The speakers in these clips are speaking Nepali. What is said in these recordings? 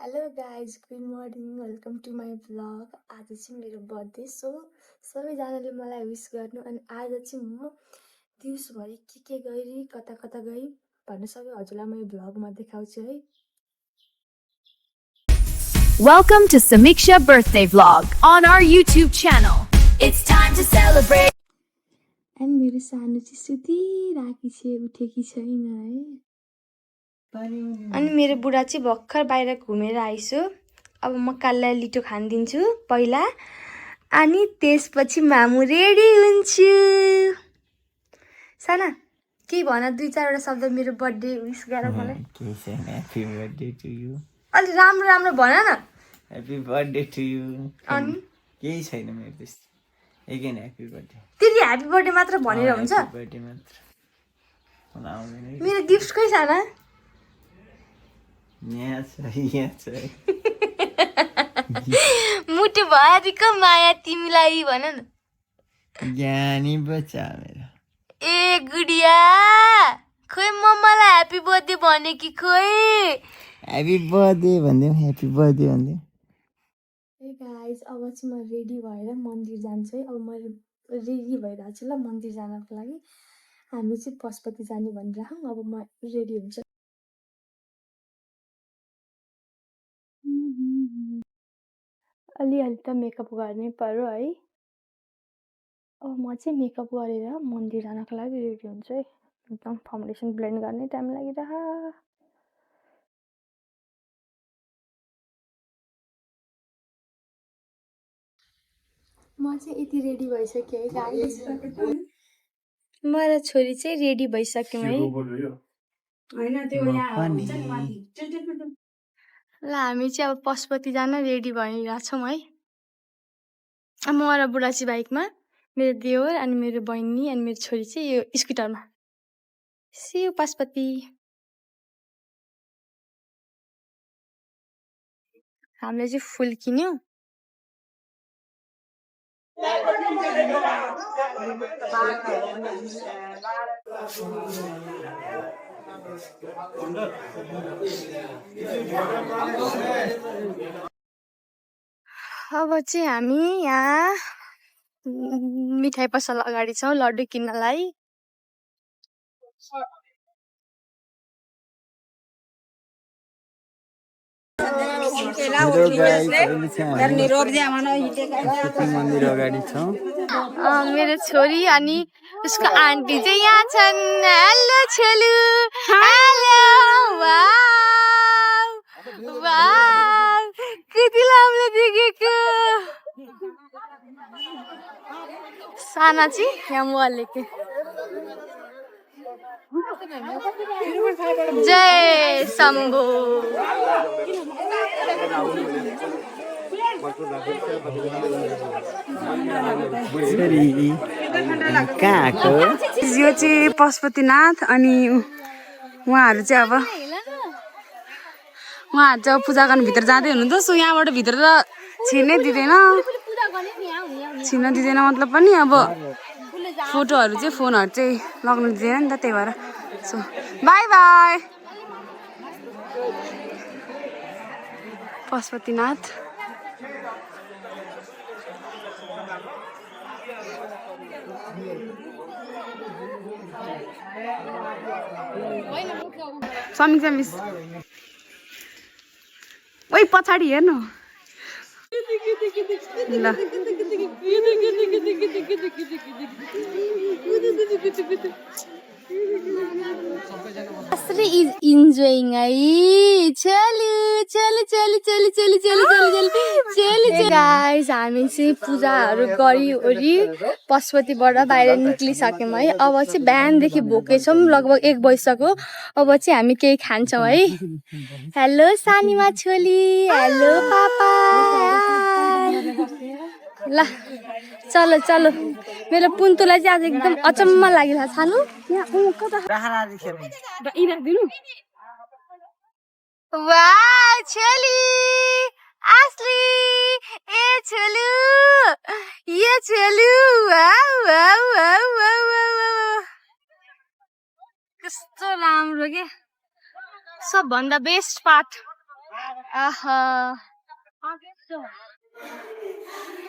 Hello guys good morning welcome to my vlog. आज चाहिँ मेरो बर्थडे सो सबैजनाले मलाई विस गर्नु। अनि आज चाहिँ म दिउँसोभरि के गरी कता कता गई भन्ने सबै हजुरलाई म यो भ्लगमा देखाउँछु है। Welcome to Samiksha birthday vlog on our YouTube channel. It's time to celebrate. अनि मेरो सानो चाहिँ सुतिराकी छ, उठेकी छैन है। अनि मेरो बुढा चाहिँ भर्खर बाहिर घुमेर आइसु। अब म काललाई लिटो खानिदिन्छु पहिला, अनि त्यसपछि मामु रेडी हुन्छु। साना के भन, 2-4 वटा शब्द मेरो बर्थडे विश गर मलाई। केही छैन, ह्यापी बर्थडे टु यु। अलि राम्रो राम्रो भन न। Happy birthday to you. अनि केही छैन मेरो त्यस्तो, एकैन ह्यापी बर्थडे। तिमी ह्यापी बर्थडे मात्र भनेर हुन्छ? ह्यापी बर्थडे मात्र आउँदैन। मेरो गिफ्ट खै साना? यहाँ छ मुटु भरिको माया तिमीलाई भन न। ज्ञानी बच्चा मेरो। ए गुडिया, खोइ मम्मालाई ह्यापी बर्थडे भने कि खोइ। ह्यापी बर्थडे भन्दिउँ, ह्यापी बर्थडे भन्दिउँ। ए गाइस, अब चाहिँ म रेडी भएर मन्दिर जान्छु है। अब म रेडी भइरहेको छु ल मन्दिर जानको लागि। हामी चाहिँ पशुपति जाने भनिरहेको। अब म रेडी हुन्छु। अलिअलि त मेकअप गर्नै पर्यो है। अब म चाहिँ मेकअप गरेर मन्दिर जानको लागि रेडी हुन्छु है। एकदम फाउन्डेसन ब्लेन्ड गर्ने टाइम लागिरह। म चाहिँ यति रेडी भइसकेँ है गाइस। म र छोरी चाहिँ रेडी भइसक्यौँ है। ल हामी चाहिँ अब पशुपति जान रेडी भइरहेछौँ है। म र बुढा चाहिँ बाइकमा, मेरो देवर अनि मेरो बहिनी अनि मेरो छोरी चाहिँ यो स्कुटरमा। सिउ पशुपति। हामीले चाहिँ फुल किन्यौँ। अब चाहिँ हामी यहाँ मिठाई पसल अगाडि छौँ लड्डु किन्नलाई। मन्दिर अगाडि छौँ। मेरो छोरी अनि उसको आन्टी चाहिँ यहाँ छन्। हेलो छोलु, हेलो। वाउ वाउ, कति राम्रो देखेको। साना चाहिँ यहाँ मलेको। जय शम्भु। कहाँको यो चाहिँ पशुपतिनाथ अनि उहाँहरू चाहिँ अब पूजा गर्न भित्र जाँदै हुनुहुन्छ। सो यहाँबाट भित्र त छिर्नै दिँदैन मतलब पनि अब फोटोहरू चाहिँ फोनहरू चाहिँ लग्नु दिँदैन नि त, त्यही भएर। So by by Pashupatinath. Samiksha miss ओइ पछाडि हेर्नु ल। Asri is enjoying है। चलु चलु चलु चलु चलु चलु चलु चलु। गाइस हामी चाहिँ पूजाहरू गरिओरी पशुपतिबाट बाहिर निक्लिसक्यौँ है। अब चाहिँ बिहानदेखि भोकै छौँ, लगभग 1 बजिसक्यो। अब चाहिँ हामी केही खान्छौँ है। हेलो सानीमा छोली, हेलो पापा। ल चलो चलो, मेरो पुन्तुलाई चाहिँ आज एकदम अचम्म लागिरहेको छ। सानो वाह छोली आस्ली, ए छोलु, ये छोलु, वाह वाह वाह वाह वाह, कस्तो राम्रो के। सबभन्दा बेस्ट पार्ट आहा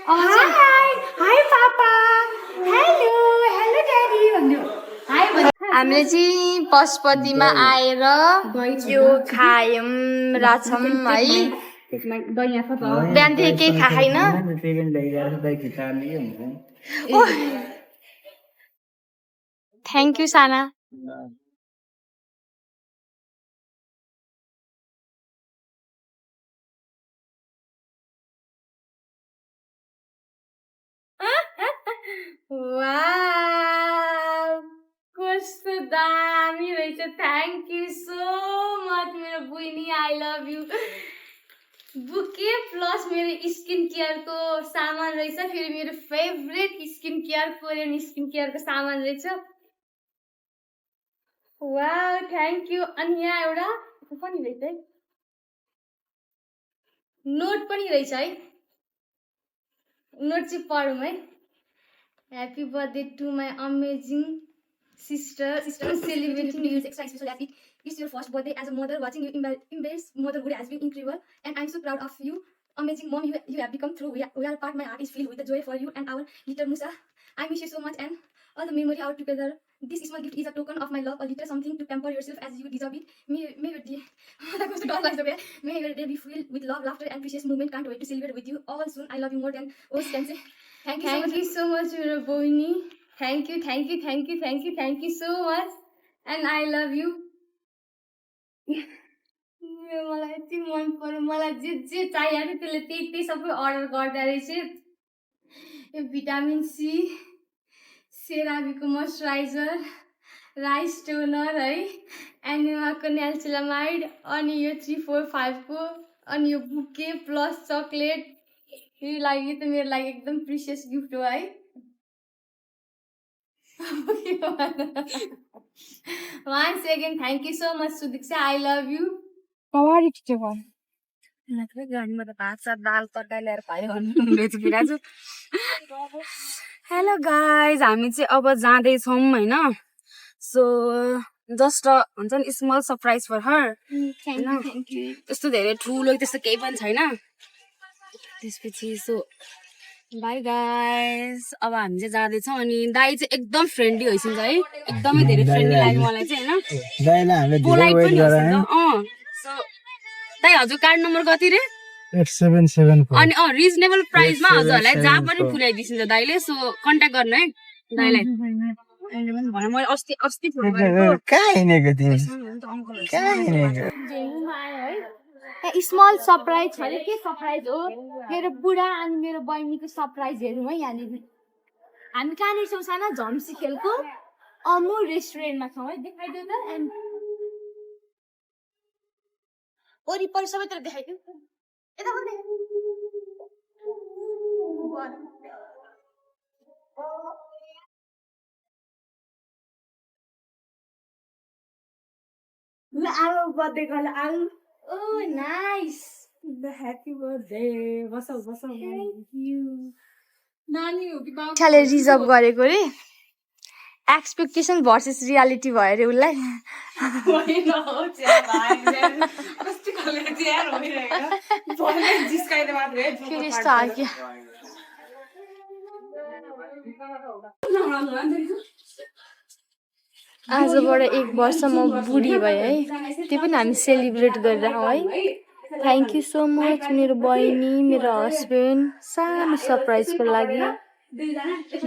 हाई पापा हेलो हेलो ड्याडी भन्नु हामीले चाहिँ पशुपतिमा आएर यो खायौँ राछौँ है बिहानदेखि केही खाएन थ्याङ्क यू साना वाउ कस्तो दामी रहेछ थ्याङ्क यू सो मच मेरो बहिनी I love you bouquet plus मेरो स्किन केयरको सामान रहेछ फेरि मेरो favourite skin care Korean skin केयरको सामान रहेछ वाउ थ्याङ्क यू अनि यहाँ एउटा पनि रहेछ है नोट पनि रहेछ है नोट चाहिँ पढौँ है Happy birthday to my amazing sister celebrating you extra special happy. It's your first birthday as a mother. Watching you embrace motherhood has been incredible, and I'm so proud of you. Amazing mom, you have become through. We are part. My heart is filled with the joy for you and our little Musa. I miss you so much, and all the memory out together. This small gift is a token of my love, a little something to pamper yourself as you deserve it. May your day, may your day be filled with love, laughter, and precious moment. Can't wait to celebrate with you all soon. I love you more than words can say. Thank you so much, मेरो बहिनी. Thank you so much, and I love you. मलाई यति मन पर्यो मलाई जे चाहियो त्यसले त्यही सबै अर्डर गर्दा रहेछ यो भिटामिन सी सेराभीको मोइस्चराइजर राइस टोनर है एनिमाको नेल्सिलामाइड अनि यो 345 को अनि यो बुके प्लस चकलेट यो लागि त मेरो लागि एकदम प्रिसियस गिफ्ट हो है once again thank you so much Sudiksha I love you kavadi teacher भन लाग्यो गाडीमा त भात सात दाल तरकारी ल्याएर खायो भन्नु पिराजु हेलो गाइज हामी चाहिँ अब जाँदैछौँ होइन सो जस्ट हुन्छ नि स्मल सरप्राइज फर हर त्यस्तो धेरै ठुलो त्यस्तो केही पनि छैन त्यसपछि सो बाई गाइज अब हामी चाहिँ जाँदैछौँ अनि दाई चाहिँ एकदम फ्रेन्डली होइसिन्छ है एकदमै धेरै फ्रेन्डली लाग्यो मलाई चाहिँ होइन पोलाइट पनि होइसिन्छ सो दाई हजुर कार्ड नम्बर कति रे 8774 अनि रिजनेबल प्राइसमा हजुरहरूलाई जहाँ पनि पुर्याइदिन्छ दाइले सो कन्ट्याक्ट गर्नु है दाइलाई मैले अस्ति फोन गरेको स्मल सरप्राइज छ अरे के सरप्राइज हो मेरो बुढा अनि मेरो बहिनीको सरप्राइज हेरौँ है यहाँनिर हामी कहाँनिर छौँ साना झम्सी खेलको अमु रेस्टुरेन्टमा छौँ है देखाइदियो त एन्ड वरिपरि सबैतिर देखाइदियो यता पनि आलु बर्थडे गर्नु आलु Oh, nice! The happy birthday. What's up? Thank you. Chale reserve गरेको रे एक्सपेक्टेसन भर्सेस रियालिटी भयो रे उसलाई फेरि यस्तो हाल्यो आजबाट 1 वर्ष म बुढी भएँ है त्यो पनि हामी सेलिब्रेट गरिरहेछौँ है थ्याङ्क यू सो मच मेरो बहिनी मेरो हस्बेन्ड सानो सरप्राइजको लागि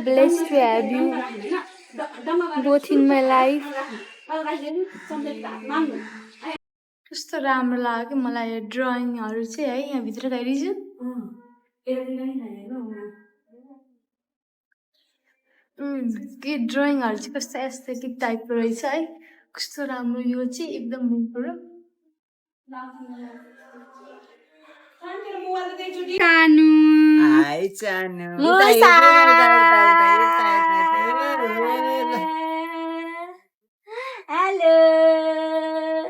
blessed to have you both in my life कस्तो राम्रो लाग्यो मलाई यो ड्रइङहरू चाहिँ है यहाँभित्र गइरहेछु के ड्रइङहरू चाहिँ कस्तो एस्थेटिक टाइपको रहेछ है कस्तो राम्रो यो चाहिँ एकदम मन पर्यो कानु हाय चानु हेलो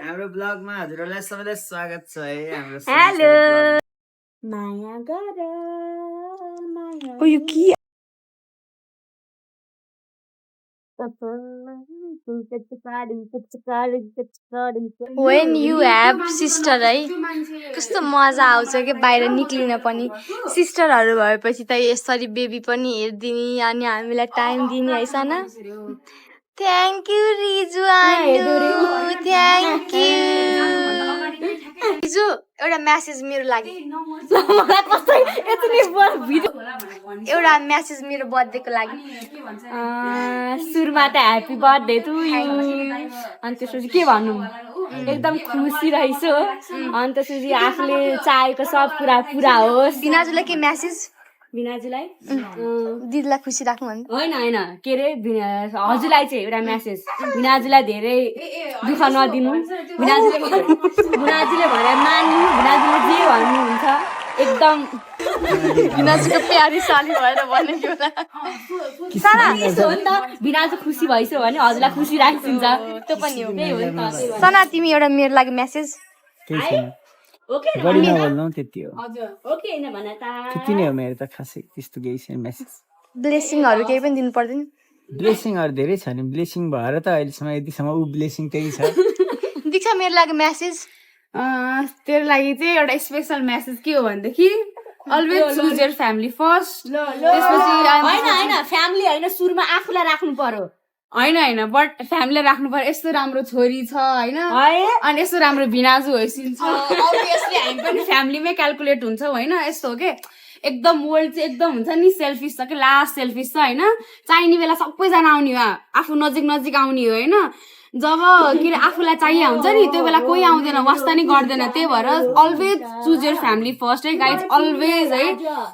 हाम्रो ब्लगमा हजुरहरूलाई सबैलाई स्वागत छ है हाम्रो हेलो माया गर माया ओ यो के When you have sister है कस्तो मजा आउँछ के बाहिर निक्लिन पनि सिस्टरहरू भएपछि त यसरी बेबी पनि हेरिदिने अनि हामीलाई टाइम दिने है Sana thank you Riju aunty thank you Riju एउटा मेसेज मेरो लागि एउटा मेसेज मेरो बर्थडेको लागि सुरुमा त ह्याप्पी बर्थडे टु यु अनि त्यसपछि के भन्नु एकदम खुसी रहेछु अनि त्यसपछि आफूले चाहेको सब कुरा पुरा होस् बिनाजुलाई के मेसेज बिनाजुलाई दिदीलाई खुसी राख्नु भन्नु होइन के अरे हजुरलाई चाहिँ एउटा मेसेज बिनाजुलाई धेरै दुःख नदिनु बिनाजुले भने मान्नु बिनाजुले जे भन्नुहुन्छ एकदम बिनाजुको प्यारी साली भएर भनेको सारा यस्तो हो नि त बिनाजु खुसी भइसक्यो भने हजुरलाई खुसी राखिदिन्छ त्यो पनि हो त्यही हो नि त सना तिमी एउटा मेरो लागि मेसेज ओके बढी नबोल्नु त्यति हो हजुर ओके हैन भन त त्यति नै हो मेरो त खासै त्यस्तो केही छैन मेसेज ब्लेसिङहरू केही पनि दिनु पर्दैन ब्लेसिङहरू धेरै छ नि ब्लेसिङ भएर त अहिलेसम्म यतिसम्म ऊ ब्लेसिङ त्यही छ दीक्षा मेरो लागि मेसेज तेरो लागि चाहिँ एउटा स्पेशल मेसेज के हो भनेदेखि always choose your family first त्यसपछि हैन फ्यामिली हैन सुरुमा आफूलाई राख्नु पर्यो हैन बट फ्यामिली राख्नु पर्यो यस्तो राम्रो छोरी छ हैन अनि यस्तो राम्रो बिनाजु होइसिन्छ अभियसली हामी पनि फ्यामिलीमै क्याल्कुलेट हुन्छौँ हैन यस्तो हो के एकदम वर्ल्ड चाहिँ एकदम हुन्छ नि सेल्फिस छ कि लास्ट सेल्फिस छ हैन चाहिने बेला सबैजना आउने हो आफू नजिक नजिक आउने हो हैन जब के अरे आफूलाई चाहिए हुन्छ नि त्यो बेला कोही आउँदैन वास्ता नि गर्दैन त्यही भएर always choose your family first है गाइज अलवेज है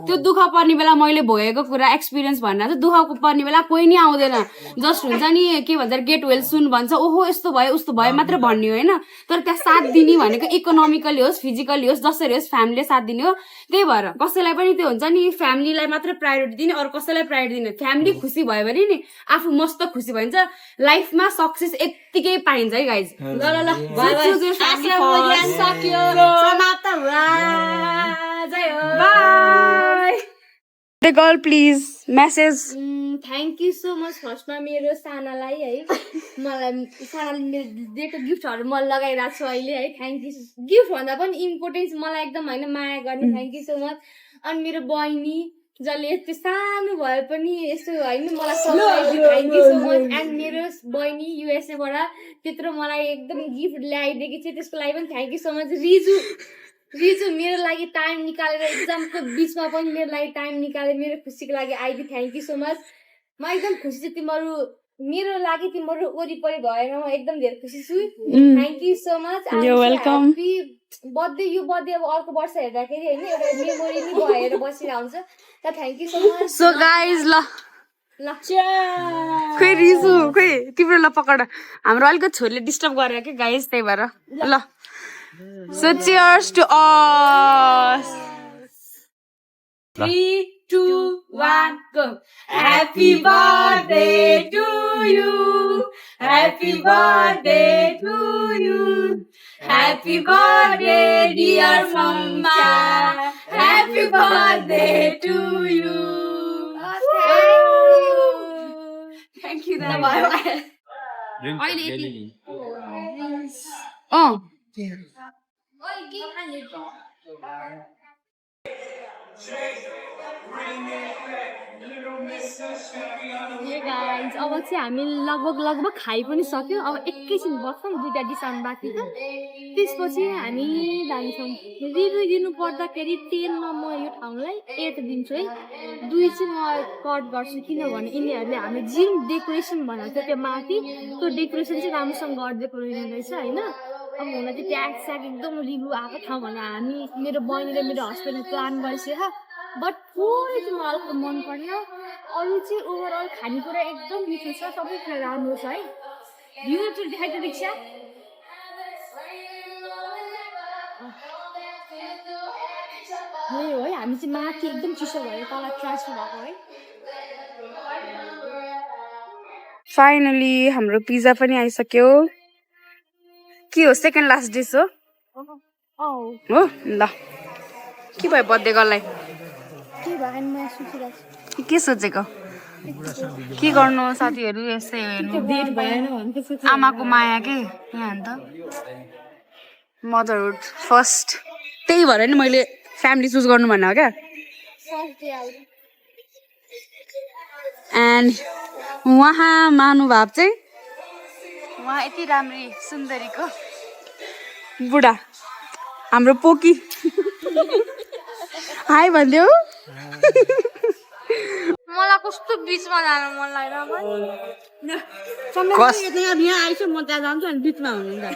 त्यो दुःख पर्ने बेला मैले भोगेको कुरा एक्सपिरियन्स भन्न चाहिँ दुःख पर्ने बेला कोही नि आउँदैन जस्ट हुन्छ नि के भन्छ गेट वेल सुन भन्छ ओहो यस्तो भयो उस्तो भयो मात्र भन्ने हो होइन तर त्यहाँ साथ दिने भनेको इकोनोमिकली होस् फिजिकली होस् जसरी होस् फ्यामिलीले साथ दिने हो त्यही भएर कसैलाई पनि त्यो हुन्छ नि फ्यामिलीलाई मात्र प्रायोरिटी दिने अरू कसैलाई प्रायोरिटी दिने फ्यामिली खुसी भयो भने नि आफू मस्त खुसी भइन्छ लाइफमा सक्सेस यत्तिकै पाइन्छ है guys girl please message thank you so much फर्स्टमा मेरो सानालाई है मलाई सानाले मेरो दिएको गिफ्टहरू म लगाइरहेको छु अहिले है थ्याङ्क यू गिफ्ट भन्दा पनि इम्पोर्टेन्स मलाई एकदम होइन माया गर्ने थ्याङ्क यू सो मच अनि मेरो बहिनी जसले यस्तो सानो भए पनि यस्तो होइन मलाई सबै thank you so much and मेरो बहिनी युएसएबाट त्यत्रो मलाई एकदम गिफ्ट ल्याइदिएको थियो त्यसको लागि पनि thank you so much Riju मेरो लागि टाइम निकालेर एक्जामको बिचमा पनि मेरो लागि टाइम निकालेर मेरो खुसीको लागि आइदियो थ्याङ्क यू सो मच म एकदम खुसी छु तिमीहरू मेरो लागि तिमीहरू वरिपरि भएर म एकदम धेरै खुसी छु thank you so much welcome birthday यो बर्थडे अब अर्को वर्ष हेर्दाखेरि होइन एउटा मेमोरी नि भएर बसिरहेको हुन्छ त thank you so much so guys ल खोइ रिजु खोइ तिम्रो ल पकड हाम्रो अलिकति छोरीले डिस्टर्ब गरेर के गाइज त्यही भएर ल so cheers to us 3 2 1 go happy birthday to you happy birthday to you happy birthday dear mama happy birthday to you thank you guys अब चाहिँ हामी लगभग खाइ पनि सक्यो अब एकैछिन बस्छौँ 2टा डिस आउनु बाँकी छ त्यसपछि हामी जान्छौँ रिभ्यू दिनु पर्दाखेरि 10मा म यो ठाउँलाई 8 दिन्छु है 2 चाहिँ म कट गर्छु किनभने यिनीहरूले हामी जुन डेकोरेसन भनेको छ त्यो माथि त्यो डेकोरेसन चाहिँ राम्रोसँग गरिदिएको रहेछ होइन अब हुन चाहिँ ट्याग स्याग एकदम रिभ्यू आएको ठाउँ भने हामी मेरो बहिनी र मेरो हस्बेन्डले प्लान गरिसक्यो बट थोरै चाहिँ मलाई अलिक मन पर्यो अरू चाहिँ ओभरअल खानेकुरा एकदम मिठो छ सबै कुरा राम्रो छ है भ्यू चाहिँ देखाइदियो दीक्षा हो है हामी चाहिँ माथि एकदम चिसो भयो तल ट्रान्सफर भएको है फाइनली हाम्रो पिज्जा पनि आइसक्यो के हो सेकेन्ड लास्ट डिस हो हो ल के भयो बर्थडे गर्ललाई के भयो म सोचिरहेको छु के सोचेको के गर्नु साथीहरू यस्तै हेर्नु आमाको माया के यहाँ अन्त मदरहुड फर्स्ट त्यही भएर नि मैले फ्यामिली चुज गर्नु भन्ने हो क्या एन्ड उहाँ महानुभाव चाहिँ उहाँ यति राम्री सुन्दरीको बुढा हाम्रो पोकी हाई भनिदेऊ मलाई कस्तो बिचमा जानु मन लागेर यहाँ आइसक्यो म त्यहाँ जान्छु अनि बिचमा हुनुहुन्छ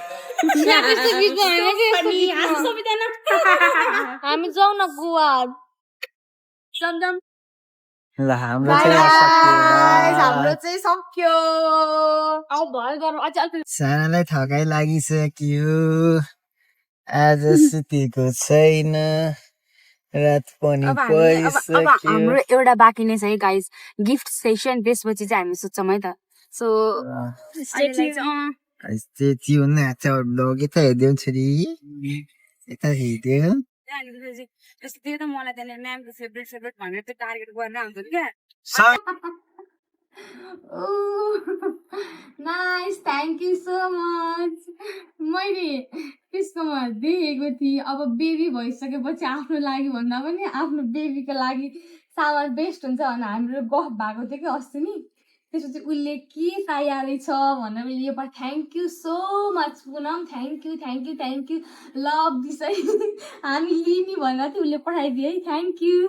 हामी जाउँ न गोवा ल हाम्रो चाहिँ सक्यो आउ भयो गरौँ अझै अलिकति सानालाई थकाइ लागिसक्यो आज सुतेको छैन रात पनि परिसक्यो हाम्रो एउटा बाँकी नै छ है गाइज गिफ्ट सेसन त्यसपछि चाहिँ हामी सोध्छौँ है त सो त्यो ब्लग यता हेरिदेऊ छोरी यता हेरिदेऊ त्यो त मलाई त्यहाँनिर म्यामको फेभरेट भनेर त्यो टार्गेट गरेर आउँछ नि क्या nice thank you so much मैले त्यसकोमा देखेको थिएँ अब बेबी भइसकेपछि आफ्नो लागि भन्दा पनि आफ्नो बेबीको लागि सामान बेस्ट हुन्छ भनेर हाम्रो गफ भएको थियो कि अस्ति नि त्यसपछि उसले के चाहिएको रहेछ भनेर मैले यो thank you so much Poonam thank you love दिसै हामी लिने भनेर थियो उसले पठाइदियो है थ्याङ्क यू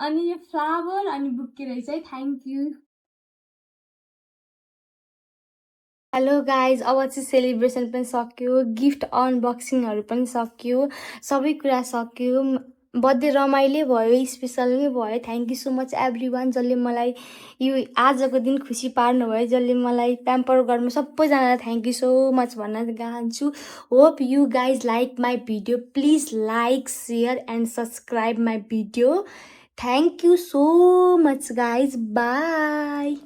अनि यो फ्लावर अनि बुके रहेछ है थ्याङ्क यू हेलो गाइज अब चाहिँ सेलिब्रेसन पनि सक्यो गिफ्ट अनबक्सिङहरू पनि सक्यो सबै कुरा सक्यो बर्थडे रमाइलो भयो स्पेसल नै भयो thank you so much every one जसले मलाई यो आजको दिन खुसी पार्नुभयो जसले मलाई प्याम्पर गर्नु सबैजनालाई थ्याङ्क यू सो मच भन्न चाहन्छु hope you guys like my video please like share and subscribe my video thank you so much guys by